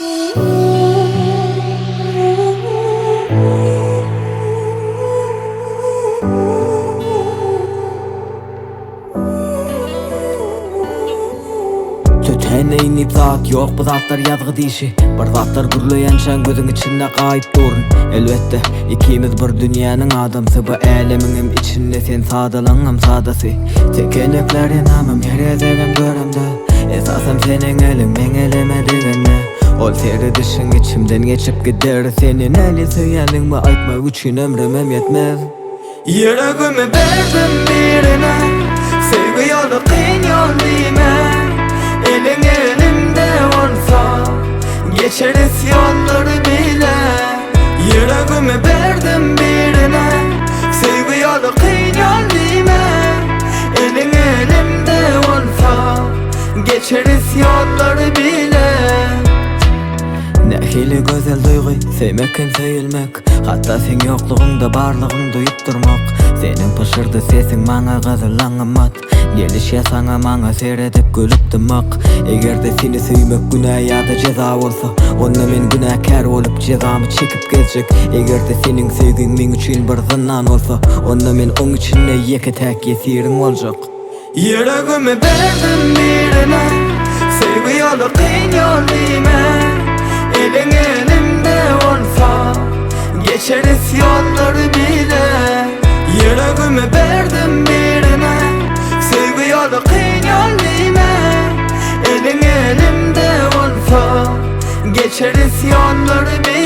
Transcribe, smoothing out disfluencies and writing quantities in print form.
Tötänleýin diýip zat ýok bu zatlar ýazgyt işi Bir zatlar gürleýänçäň gözüň içinde gaýyp durun Elbetde ikimiz bir dünýäniň adamsy Bu älemiňem içinde sen sadalaňam sadasy Tekeneklär ynamym her gezegem göremde Esasam seniň eliň meň elime degende Ol seredişiň içimden geçip gider Seni näli söýýänligimi aýtmak üçin ömrümem ýetmez Ýüregimi berdim birine Söýgi ýoly kyn ýol diýme Eliň elimde bolsa Geçeris ýollary bile Ýüregimi berdim birine Söýgi ýoly kyn ýol diýme Eliň elimde bolsa Geçeris ýollary bile Nähili gözel duýgy söýmek hem söýülmek Hatda seň ýoklugyňda barlygyň duýup durmak Seniň pyşyrdy sesiň maňa gyzyl aňňymat Gelişýä saňa maňa seredip gülüp dymmak Egerde seni söýmek günä ýa-da jeza bolsa Onda men günäkär bolup jezamy çekip gezjek Egerde seniň söýgiň meň üçin bir zyndan bolsa Onda men oň içinde ýeke-täk ýesiriň boljak. Ýüregimi berdim birine Söýgi ýoly kyn ýol diýme Eliň elimde bolsa Geçeris ýollary bile Ýüregimi berdim birine Söýgi ýoly kyn ýol diýme Eliň elimde bolsa Geçeris ýollary bile.